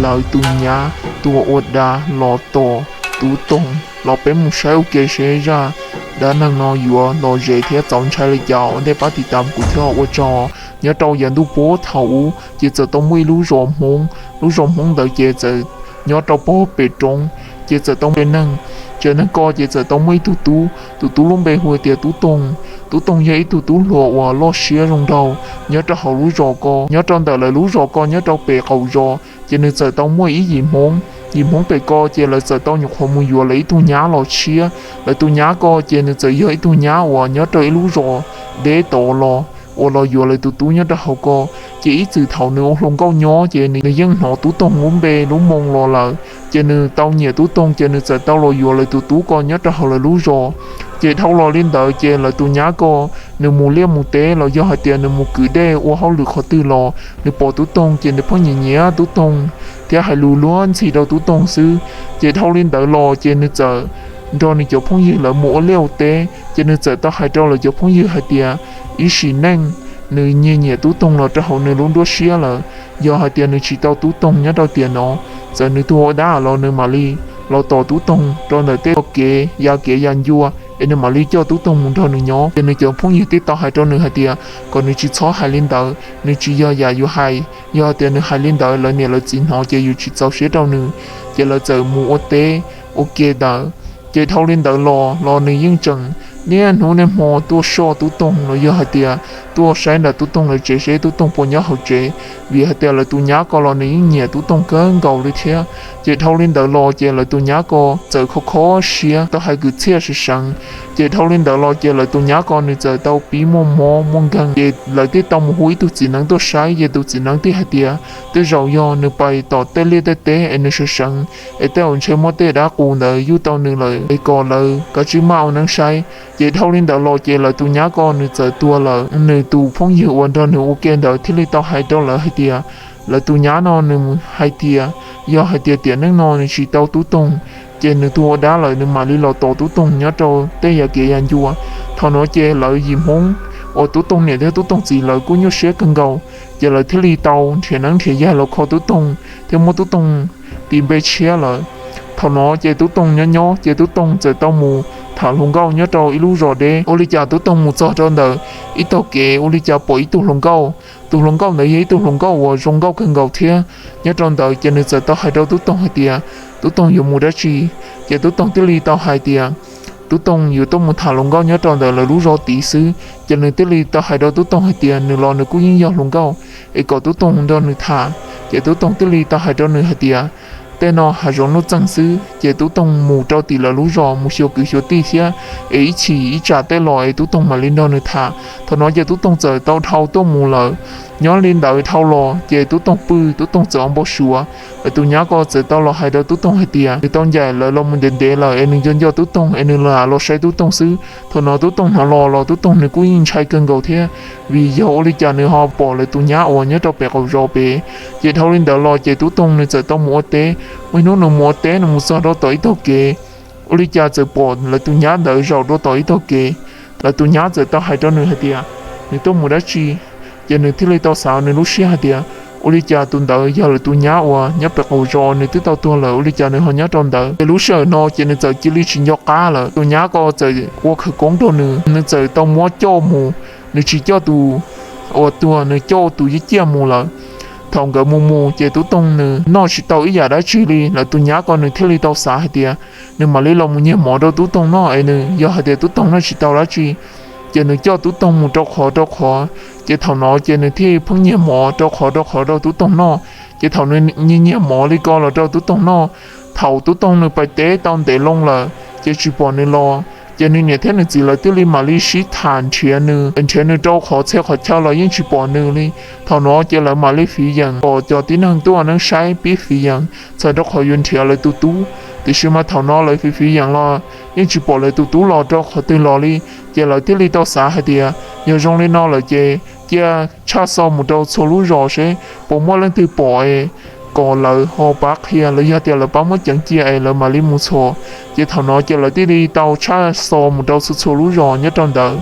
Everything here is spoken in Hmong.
lawv tus nyab tus uas ua dab los tom Tub Toog los peb mus saib ua ke seb zaj dab neeg no yuav lom zem thiab txaus ntshai li cas. Ua ntej pab tiv tas kuv thiab, ua tsaug. Nyob rau yav ntuj puag thaum ub ces txawm tau muaj ib lub zos Hmoob, lub zos Hmoob ntawd ces txawm nyob rau pog pem roob, ces txawm tau tsev neeg, tsev neeg ko ces txawm tau muaj ib tug tub, tus tub lub npe hu tias Tub Toog. Tub Toog yog ib tug tub hluas uas loj siab zoo nraug nyob rau hauv lub zos ko. Nyob rau ntawm lawv lub zos ko nyob rau pem qaum zos ces nws txawm tau muaj ib yim Hmoob. Yim Hmoob pem ko ces lawv txawm tau nyuam qhuav mus yuav lawv ib tug nyab los tshiab. Lawv tus nyab ko ces nws txawm yog ib tug nyab uas nyob rau ib lub zos deb tod los uas los yuav lawv tus tub nyob rau hauv ko. Ces ib txwm thaum nws ua hluas nkauj nyob ces nws yeej hnov Tub Toog lub npe lub moo los lawm, ces nws tau nyiam Tub Toog ces nws txawm tau los yuav lawv tus tub ko nyob rau hauv lawv lub zos. Ces dhau los li ntawd ces lawv tus nyab ko nws mus liaj mus teb los yog hais tias nws mus kwv dej ua hauj lwm qhov twg los nws pom Tub Toog ces nws pheej nyiam nyiam Tub Toog thiab hais lus luag ntxhi rau Tub Toog xwb. Ces dhau li ntawd los ces nws txawm nrog nws cov phooj ywg lawv mus ua liaj ua teb, ces nws txawm tau hais rau lawv cov phooj ywg hais tias ib sim neej nws nyiam nyiam Tub Toog los rau hauv nws lub nruab siab lawm. Yog hais tias nws tsis tau Tub Toog nyob rau tiam no, txawm nws tuag ua dab los nws mam li los tos Tub Toog rau ntawm tej kev ya kev ya ncua es nws mam li coj Tub Toog mus nrog nws nyob. Ces nws cov phooj ywg thiaj tau hais rau nws hais tias kom nws tsis txhob hais li ntawd, nws tsis yog yam yuav hais. Yog hais tias nws hais li ntawd lawv niam lawv txiv hnov ces yuav tsis txaus siab rau nws. Ces lawv txawm mus ua teb ua ke ntawd. Ces dhau li ntawd los los nws yeej tseem niaj hnub niaj hmo tuaj soj Tub Toog los yog hais tias tuaj saib nram Tub Toog lawv tsev seb Tub Toog puas nyob hauv tsev, vim hais tias lawv tus nyab ko los nws yeej nyiam Tub Toog kawg nkaus li thiab. Ces dhau li ntawd los ces lawv tus nyab ko txawm kho kho siab tau hais kwv txhiaj seev seev. Ces dhau li ntawd los ces lawv tus nyab ko nws txawm tau pib muaj mob muaj nkeeg, ces lawv thiaj tau mus hu ib tug txiv neeb tuaj saib. Ces tus txiv neeb thiaj hais tias tej zaum yog nws pais tom tej liaj tej teb es nws seev seev, es tej zaum ntshe muaj tej dab qus ntawd yuj tau nws lawm, es kom lawv kav tsij maj ua neeb saib. Ces dhau li ntawd los ces lawv tus nyab ko nws txawm tuag lawm. Nws tus phooj ywg uas nrog nws ua ke ntawd thiaj li tau hais rau lawv hais tias lawv tus nyab no nws hais tias yog hais tias tiam neej no nws tsis tau Tub Toog, ces nws tuag ua dab lawm nws mam li los tos Tub Toog nyob rau tej ya kev ya ncua. Thaum no ces lawv yim Hmoob uas Tub Toog niam thiab Tub Toog txiv lawv kuj nyuaj siab kawg nkaus, ces lawv thiaj li tau nrhiav neeb nrhiav yaig los kho Tub Toog thiab muab Tub Toog tis npe tshiab lawm. Thaum no ces Tub Toog nyob nyob ces Tub Toog txawm tau mus tham hluas nkauj nyob rau ib lub zos deb. Ua li cas Tub Toog mus txog rau ntawm ib tog kev ua li cas pom ib tug hluas nkauj. Tus hluas nkauj ntawd yog ib tug hluas nkauj uas zoo nkauj kawg nkaus thiab. Nyob rau ntawd ces nws txawm tau hais rau Tub Toog hais tias Tub Toog yuav mus dab tsi. Ces Tub Toog thiaj li tau hais tias Tub Toog yuav tuaj mus tham hluas nkauj nyob rau ntawm lawv lub zos tid xwb. Ces nws thiaj li tau hais rau Tub Toog hais tias nws los nws kuj yeej yog hluas nkauj, es kom Tub Toog nrog nws tham. Ces Tub Toog thiaj li tau hais rau nws hais tias tej no hav zoov nuj txeeg xwb, ces Tub Toog mus rau tim lawv lub zos mus xyuas kwv xyuas tij thiab, es ib chim ib tsam tej los es Tub Toog mam li nrog nws tham. Thaum no ces Tub Toog txawm tau dhau tuaj mus lawm. Nyob li ntawd dhau los ces Tub Toog pw, Tub Toog txawm ua npau suav. Lawv tus nyab ko txawm tau los hais rau Tub Toog hais tias nws tau ncaim lawv los mus ntev ntev lawm es nws nco nco Tub Toog es nws lam los saib Tub Toog xwb. Thaum no Tub Toog hnov los los Tub Toog nws kuj yeej ntshai kawg nkaus thiab, vim yog ua li cas nws ho pom lawv tus nyab uas nyob rau pem qaum zos pem. Ces dhau li ntawd los ces Tub Toog nws txawm tau mus ua teb. Muaj ib hnub nws mus ua teb nws mus txog rau tom ib tog kev, ua li cas txawm pom lawv tus nyab ntawd zaum rau tom ib tog kev. Lawv tus nyab txawm tau hais rau nws hais tias nws tuaj mus dab tsi. Ces nws thiaj li tau xav nws lub siab hais tias ua li cas tus ntawd yog lawv tus nyab uas nyob pem qaum zos, nws twb tau tuag lawm ua li cas nws ho nyob rau ntawd. Ces lub sij hawm no ces nws txawm cia li tsis nco qab lawm. Tus nyab ko txawm ua khawv koob rau nws, nws txawm tau muab coj mus, nws tsis coj tus uas tuag, nws coj tus ciaj ciaj mus lawm. Thaum nkawd mus mus ces Tub Toog nws noj tsis tau ib yam dab tsi li. Lawv tus nyab ko nws thiaj li tau xav hais tias nws mam li los mus nyiag mov rau Tub Toog noj es nws yog hais tias Tub Toog noj tsis tau dab tsi, ces nws coj Tub Toog mus rau qhov rau qhov. Ces thaum no ces nws thiaj pheej nyiag mov rau qhov rau qhov rau Tub Toog noj. Ces thaum nws nyiag nyiag mov li ko los rau Tub Toog noj, thaum Tub Toog nws pais teb tau ntev loo lawm ces tsis pom nws los. Ces nws niam thiab nws txiv lawv thiaj li mam li sib tham nrhiav nws, nrhiav nws rau qhov txhia qhov chaw los yeej tsis pom nws li. Thaum no ces lawv mam li fiv yeem kom cov tib neeg tuaj ua neeb saib pib fiv yeem txhawm rau qhov yuav nrhiav lawv tus tub. Tiam sis mas thaum no lawv fiv fiv yeem los yeej tsis pom lawv tus tub los rau qhov twg los li. Ces lawv thiaj li tau xav hais tias yog zoo li no lawm ces cia tshaj xov mus rau txhua lub zos seb puas muaj leej twg pom es kom lawv ho pab qhia los yog tias lawv pab muab ceev cia es lawv mam li mus txhom. Ces thaum no ces lawv thiaj li tau tshaj xov mus rau txhua txhua lub zos nyob rau ntawd.